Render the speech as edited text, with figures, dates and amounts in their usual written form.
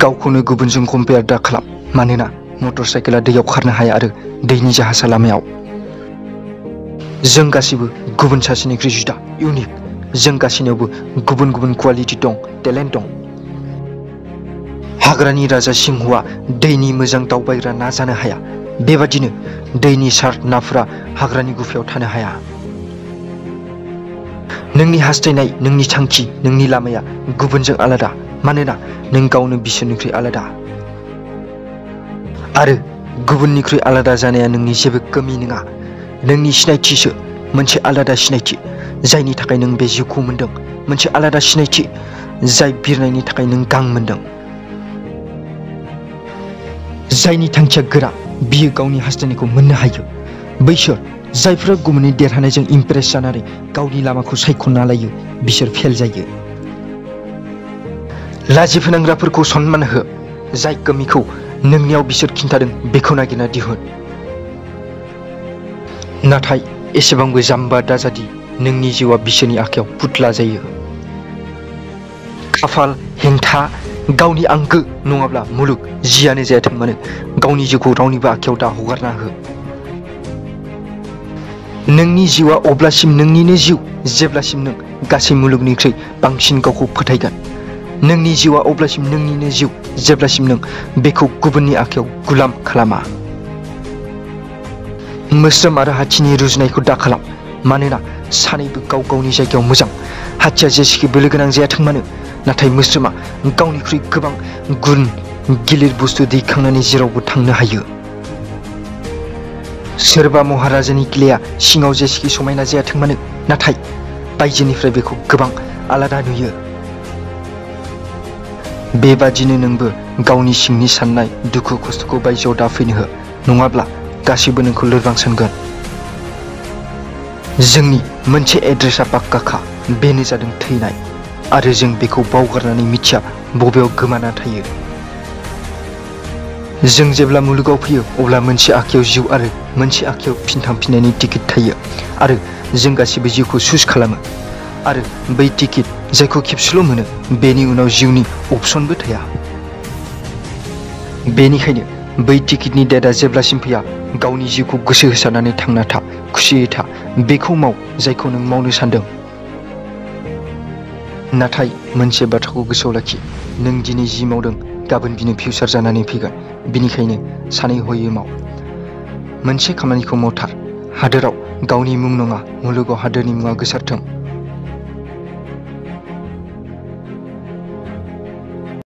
गावखौनो गुबुनजों कम्पेयार दा खालाम मानोना मटर साइकेला दैयाव खारनो हाया आरो दैनि जाहाजा लामायाव। जों गासिबो गुबुन सासेनिख्रुइ जुदा इउनिक। जों गासिनावबो गुबुन गुबुन क्वालिटि दं, टेलेन्ट दं। हाग्रानि राजा सिंहआ दैनि मोजां दावबायग्रा ना जानो हाया, बेबादिनो दैनि शार्क नाफोरा हाग्रानि गुफायाव थानो हाया। नोंनि हास्थायनाय, नोंनि थांखि, नोंनि लामाया गुबुनजों आलादा मानोना नों गावनो बिसोरनिख्रुइ आलादा। आरो गुबुननिख्रुइ आलादा जानाया नोंनि जेबो कमी नङा, नोंनि सिनायथिसो, मोनसे आलादा सिनायथि जायनि थाखाय नों बे जिउखौ मोनदों, मोनसे आलादा सिनायथि जाय बिरनायनि थाखाय नों गां मोनदों। जायनि थांखिया गोरा बियो गावनि हास्थायनायखौ मोननो हायो। बैसोर जायफोरा गुबुननि देरहानायजों इमप्रेस जानानै गावनि लामाखौ सायख'ना लायो बिसोर फेल जायो। लाजि फोनांग्राफोरखौ सनमान हो, जाय कमीखौ नोंनियाव बिसोर खिन्थादों बेखौ नागिरना दिहुन। नाथाय एसेबांबो जाम्बा दाजादि नोंनि जिउआ बिसोरनि आखायाव फुथला जायो। खाफाल, हेंथा, गावनि आंगो नङाब्ला मुलुग जियानो जायाथों मानो गावनि जिउखौ रावनिबो आखायाव दा हगारना हो। नोंनि जिउआ अब्लासिम नोंनिनो जिउ जेब्लासिम नों गासै मुलुगनिख्रुइ बांसिन गावखौ फोथायगोन। नोंनि जिउआ अब्लासिम नोंनिनो जिउ जेब्लासिम नों बेखौ गुबुननि आखायाव गुलाम खालामा। मोस्रोम आरो हाथिनि रुजुनायखौ दा खालाम मानोना सानैबो गाव गावनि जायगायाव मोजां। हाथिया जेसेखि बोलो गोनां जायाथों मानो नाथाय मोस्रोमा गावनिख्रुइ गोबां गुन गिलिर बुस्थु दैखांनानै जेरावबो थांनो हायो। सोरबा महाराजानि किलाया सिङाव जेसेखि समायना जायाथों मानो नाथाय बायजोनिफ्राय बेखौ गोबां आलादा नुयो। बेबादिनो नोंबो गावनि सिंनि साननाय दुखु खस्थ'खौ बायजोआव दाफैनो हो नङाब्ला गासैबो नोंखौ लोरबां सानगोन। जोंनि मोनसे एड्रेसा पाक्काखा, बेनो जादों थैनाय आरो जों बेखौ बावगारनानै मिथिया बबेयाव गोमाना थायो। जों जेब्ला मुलुगाव फैयो अब्ला मोनसे आखायाव जिउ आरो मोनसे आखायाव फिन थांफिननायनि टिकेट थायो आरो जों गासिबो जिउखौ चुज खालामो आरो बै टिकेट जायखौ खेबसेल' मोनो बेनि उनाव जिउनि अपसनबो थाया। बेनिखायनो बै टिकेटनि डेटआ जेब्लासिम फैया गावनि जिउखौ गोसो होसारनानै थांना था, खुसियै था, बेखौ माव जायखौ नों मावनो सानदों। नाथाय मोनसे बाथ्राखौ गोसोआव लाखि, नों दिनै जि मावदों गाबोन बिनो फिउचार जानानै फैगोन। बिनिखायनो सानै हयै माव। मोनसे खामानिखौ मावथार, हादोराव गावनि मुं नङा मुलुगाव हादोरनि मुङा गोसारथों।